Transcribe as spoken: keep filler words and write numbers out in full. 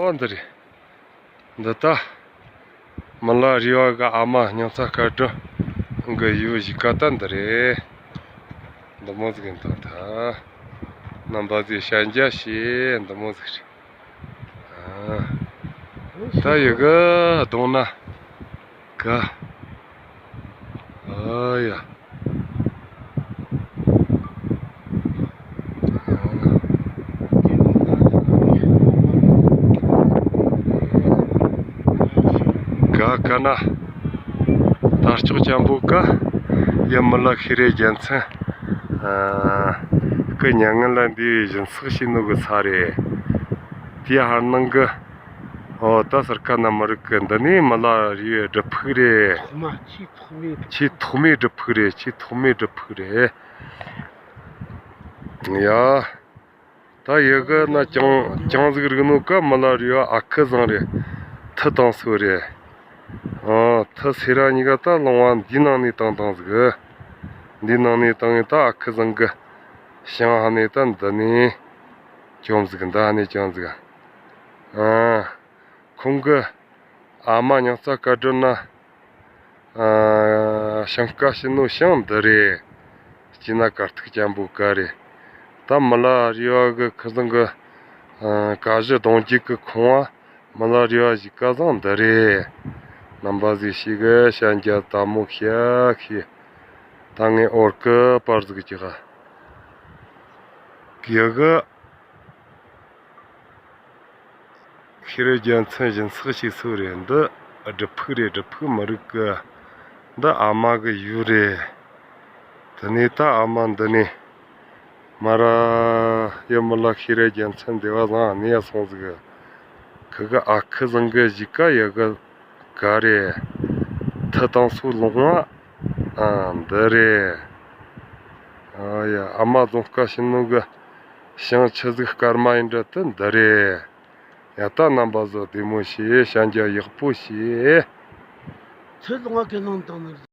ཨོ་འདི་རེད། འདི་ད་མི་ལ་རས་པ་གི་ཨ་མ་སྙིང་རྩ་སྐལ་སྒྲོན་གི་ཡུལ་གཞིས་ཀ་ད་འདི་རེད། འདི་མོ་ཟིག་ཡིན་ད། ད་རྣམ་པ་ཚོས་ཞལ་མཇལ་བྱོས། འདི་མོ་ཟིག་རེད། ཨ། ད་ཡི་གེ་གདོང་ན་ག། ཨ་ཡ། ག་ག་ན་དར་ལྕོག་ཅན་པོ་ག། ཡ་མི་ལ་ཤེས་རིག་རྒྱལ་མཚན་གི་མྱ་ངན་ལས་འདས་པའི་སྦྱིན་སྲེག་བྱས་ནོ་གི་ས་རེད། དེའི་ཕར་ནང་གི། ཨོ་ད་སར་ཀ་ན་མི་རིགས་གི་འདི་ནས་མི་ལ་རས་པའི་སྒྲུབ་ཕུག་རེད། ཐོག་མ་ཆེས་ཐོག་མའི་སྒྲུབ། ཆེས་ཐོག་མའི་སྒྲུབ་ཕུག་རེད། ཆེས་ཐོག་མའི་སྒྲུབ་ཕུག་རེད། ཡ། ད་ཡི་གེ་ན་གྱང་གྱང་ཟིག་རིག་ནོ་ག། མི་ལ་རས་པ་ཨ་ཁུ་བཟང་རེད། ཐུ་བཏང་སོ་རེད། ཨ། ཐུ་སེ་ར་གཉིས་ཀ་ད་ལོང་བ་འདིའི་ནང་ནས་བཏང་བཏང་ཟིག། འདིའི་ནང་ནས་བཏང་ངས་ད་ཨ་ཁུ་བཟང་གི་ཞིང་ཧ་ནས་ད་འདི་ནས་བཅོམ་ཟིག། འདི་ཧ་ནས་བཅོམ་ཟིག། ཨ། ཁོང་གི་ཨ་མ་སྙིང་རྩ་སྐལ་སྒྲོན་ན། ཨ། ཞིང་ཁ་བྱིན་ནོ་ཞིང་འདི་རེད། སྐྱིད་ན་དཀར་ཐིག་ཅན་པོ་ག་རེད། ད་མི་ལ་རས་པ་གི་ཁུ་ཚང་གི། ཨ། ཀ་གཞི་གདུང་རྒྱུད་གི་ཁང་བ་མི་ལ་རས་པ་གཞིས་ཀ་བཟང་འདི་རེད། རྣམ་པ་ཚོས་ཞེ་གི་ཞལ་མཇལ་དལ་མོ་བྱ་ཤིག། ད་ངས་འོར་གི་པར་ཟིག་རྒྱག་གི་ཡ་གི། ཤེས་རིག་རྒྱལ་མཚན་སྦྱིན་སྲེག་བྱས་སོ་རེད། འདི་སྒྲུབ་ཕུག་རེད། སྒྲུབ་ཕུག་མི་རིགས་གི། འདི་ཨ་མ་གི་ཡུལ་རེད། དེ་ནས་ད་ཨ་མ་འདི་ནས་མ་ར་ཡ་མི་ལ་ཤེས་རིག་རྒྱལ་མཚན་འདི་བ་བཟང་ནས་སོང་ཟིག། ཁི་གི་ཨ་ཁུ་བཟང་གི་གཞིས་ཀ་ཡ་གི་ག་རེད། ཐུ་བཏང་སོ་ལོང་བ། ཨ། འདི་རེད། ཨ་ཡ། ཨ་མ་རྫོང་དཀར་བྱིན་ནོ་གི་ཞིང་ཆི་ཟིག་སྐར་མ་ཡིན་འདྲ་དེ་འདི་རེད། ཡ། ད་རྣམ་པ་ཚོ་བདེ་མོ་བྱོས། ཞལ་མཇལ་ཡག་པོ་བྱོས། ཚེ་ལོང་བ་གི་ནང་དང་ནི།